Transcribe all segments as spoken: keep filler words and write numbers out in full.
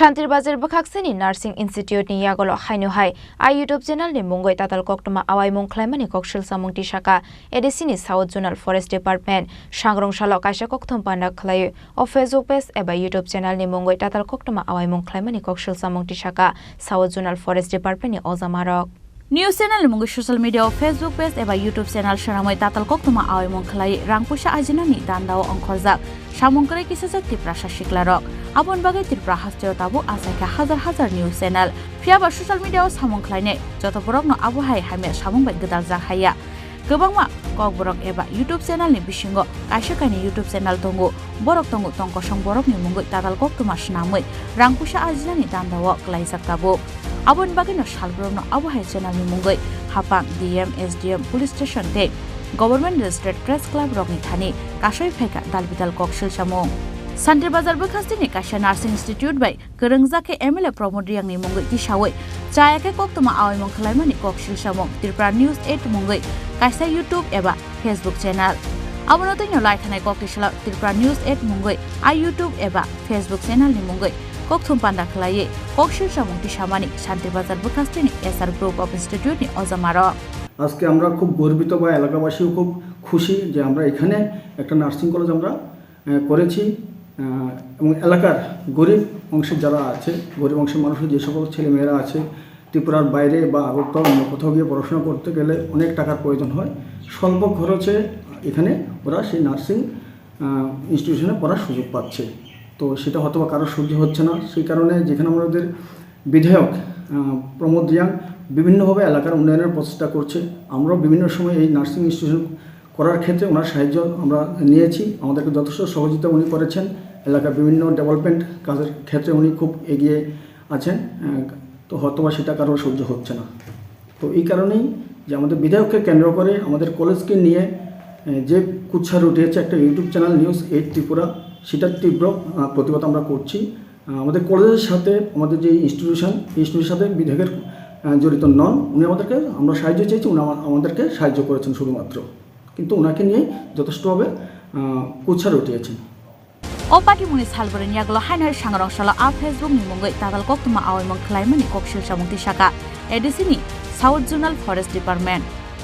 Shantir Bazar bwkhaksini Nursing Institute ni yagulo haino hai a YouTube channel ni mungwi tatal koktwma awaimung khlaimani kok silsamung tisaka A D C ni South Zonal Forest Department. Sangrong salo kaisa kokthum panda khlaiwi o Facebook page eba YouTube channel ni mungwi tatal koktwma awaimung khlaimani kok silsamung tisaka South Zonal Forest Department ni ojamarok. News channel ni mungwi social media o Facebook page eba YouTube channel swnamwi tatal koktwma awaimung khlai rang puisa ajinani dandao ongkhorjak samung kwrwi kisajak Tiprasa siklarok. Aboni bagwi Tripura hasteo tabuk achaikha hajar hajar news channel. Phiyaba social media o samung khlainai joto borokno abo hai hamya samung bai gwdaljak haiya. Kwbangma kokborok eba YouTube channel ni bisingo kaisa kainwi YouTube channel tongo. Borok tongo tong kosong borokni mungwi tatal koktwma swnamwi rang puisa ajinani dandao klaijak tabuk. Aboni bagwino salbrumno abo hai channel ni mungwi haphang D M, S D M, police station tei government registered press club rokni thani kasui phaikha dal bidal kok silsamung. Shantir Bazar bwkhastini kaisa nursing institute bai kwrwngjak khe M L A Pramod Riyangni mungwi tisawi chaya khe koktwma awaimung khlaimani kok silsamung Tripura News eight mungwi kaisa YouTube eba Facebook channel. Abono twino lai thanai kok tisalo Tripura News eight mungwi a YouTube eba Facebook channel ni mungwi kokthum panda khlaiwi kok silsamung tisamani Shantir Bazar bwkhastini S R Group of Institute ni ojamarok. আজকে আমরা খুব গর্বিত বা এলাকাবাসীও খুব খুশি যে আমরা এখানে একটা নার্সিং কলেজ আমরা আহ, করেছি, আহ, এবং এলাকার গরিব অংশের যারা আছে, গরিব অংশের মানুষের যে সকল ছেলেমেয়েরা আছে, ত্রিপুরার বাইরে বা আগরতলা অন্য কোথাও গিয়ে পড়াশোনা করতে গেলে অনেক টাকার প্রয়োজন হয়। স্বল্প খরচে এখানে ওরা সেই নার্সিং, আহ, ইনস্টিটিউশনে পড়ার সুযোগ পাচ্ছে। তো সেটা হয়তো বা কারোর সহ্য হচ্ছে না, সেই কারণে যেখানে আমাদের বিধায়ক, আহ, প্রমোদ রিয়াং বিভিন্নভাবে এলাকার উন্নয়নের প্রচেষ্টা করছে, আমরাও বিভিন্ন সময় এই নার্সিং ইনস্টিটিউশন করার ক্ষেত্রে ওনার সাহায্য আমরা নিয়েছি। আমাদেরকে যথেষ্ট সহযোগিতা উনি করেছেন। এলাকার বিভিন্ন ডেভেলপমেন্ট কাজের ক্ষেত্রে উনি খুব এগিয়ে আছেন। আহ, তো হয়তো বা সেটা কারোর সহ্য হচ্ছে না। তো এই কারণেই যে আমাদের বিধায়ককে কেন্দ্র করে আমাদের কলেজকে নিয়ে, আহ, যে কুৎসা রটিয়েছে একটা YouTube channel news eight Tripura, সেটার তীব্র, আহ, প্রতিবাদ আমরা করছি। আহ, আমাদের কলেজের সাথে আমাদের যে ইনস্টিটিউশন, এই ইনস্টিটিউশনের সাথে বিধায়কের, আহ, জড়িত নন। উনি আমাদেরকে, আমরা সাহায্য চেয়েছি, উনি আমা-, আমাদেরকে সাহায্য করেছেন শুধুমাত্র। কিন্তু ওনাকে নিয়ে যথেষ্টভাবে, আহ, কুৎসা রটিয়েছেন। O patimungni salbrumni yagulo haino hai sangrong salo a Facebook ni mungwi tatal koktwma awaimung khlaimani kok silsamung tisaka A D C ni South Zonal Forest Department.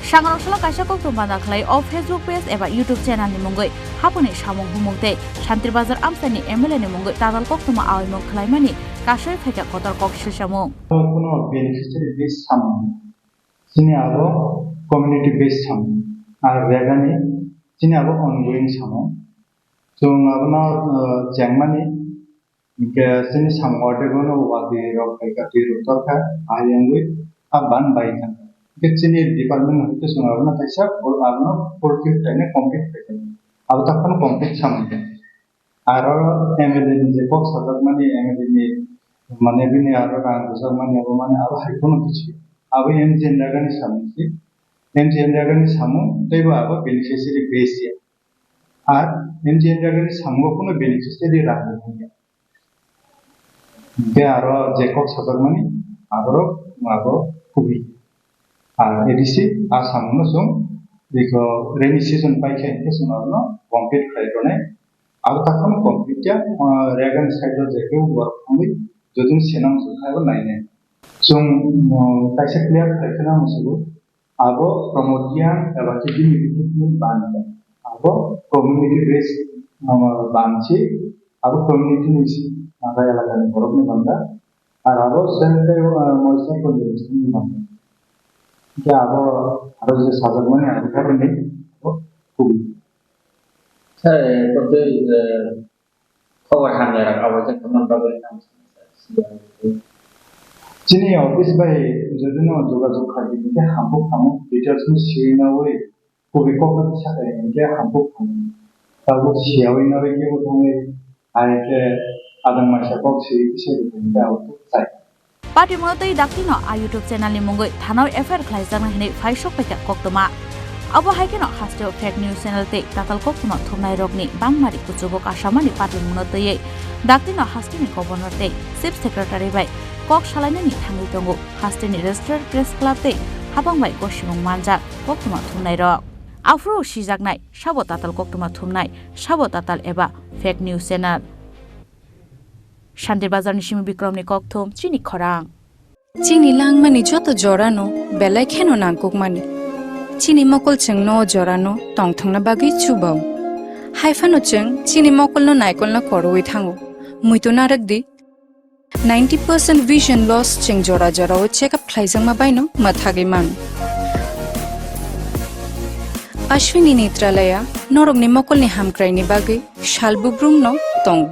Sangrong salo kaisa koktwma panda khlai o Facebook page eba YouTube channel ni mungwi haphangni samung humung tei Shantir Bazar amchaini M L A ni mungwi tatal koktwma awaimung khlaimani kasui phaikha kotor kok silsamung. Kuno beneficiary base samung. Chini abo community base samung. Ar regani chini abo ongoing samung. Chwng abono, uh, chengmani Hinkhe chini samung o tei bono watwi rok phaikha, twi rok torkha, ahai wngwi a ban bai thangkha. Hinkhe chini department no hinkhe chwng abono kaisa full, abono full fill khlaina complete khlaikha. Abo takhwno complete samung kha. Aro M L A ni je kok sajakmani, M L A ni mane bini aro rang rwjakmani abo mane abo hai kheno kichu. Abo M G N Ragani samung se. M G N Ragani samung teibo abo beneficiary base ya. Ar M G N Ragani samung o kheno beneficiary rang rwya. Hinkhe aro je kok sajakmani aborok abo kubui. Ar A D C a samungno chwng biko rainy season paikha hinkhe chwng abono complete khlai rwnai. Abo takhwno complete ya, ah, Reagan side o je kebo borok thangwi jotoni senam swkha abo nainai. Chwng, ah, kaisa clear khlai kheno ang swgo. Abo Pramod Riyang eba khe bini bihikni bangsa. Abo community based, ah, bangsi, abo community ni si, abo elakani borokni bangsa. Ar abo self, ah, moisa contribution ni bangsa. Hinkhe abo aro je sajakmani abo karoni abo kubui. Sir, eh, totally, eh, Khobor hamya rok abo je tongmani bagwi ang chini office bai jodi no jogajog khaidi hinkhe hamkuk thango, details no siwi nawi kubui kok no sakha hinkhe hamkuk thango. Tabuk siyawi nawi kebo thangwi hai khe adang maisa kok siwi kisa hinkhe abo chai. Patimungno tei daktino a YouTube channel ni mungwi thanao F I R khlaijaknai hwnwi phai sok paikha koktwma. Abo hai kheno hasteo fake news channel tei tatal koktwma thumnairokni bangmari kuchugo kasamani patimungno twiwi daktino hasteni governor tei chief secretary bai kok salainani thangwi tongo. Hasteni registered press club tei hapang bai gosimung manjak koktwma thumnairok. Aphuru sijaknai sabo tatal koktwma thumnai, sabo tatal eba fake news channel. Shantir Bazarni simi Bikramni kokthum, chini khorang. Chini langmani joto jorano belai kheno nangkukmani. Chini mokol chwngno o jorano tongthokna bagwi chubao. Haiphano chwng chini mokolno naikolna korowi thango. Muitu narwkdi, ninety percent vision loss chwng jora jorao check up khlaijakma baino mwthagwi mano. Ashwini Netralaya norokni mokolni hamkraini bagwi sal bubrumno tongo.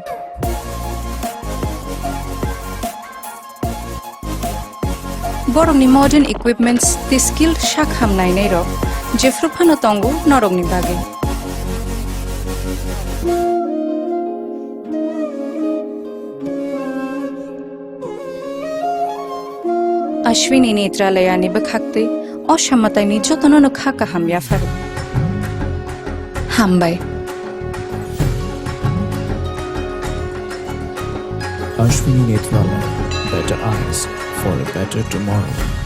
Borokni modern equipments tei skill sak ham nainairok jephru phano tongo norokni bagwi. Ashwini Netralayani bwkhaktwi o samataini jotono no kha kaham yapharo. Hambai. Ashwini Netralaya, better eyes for a better tomorrow.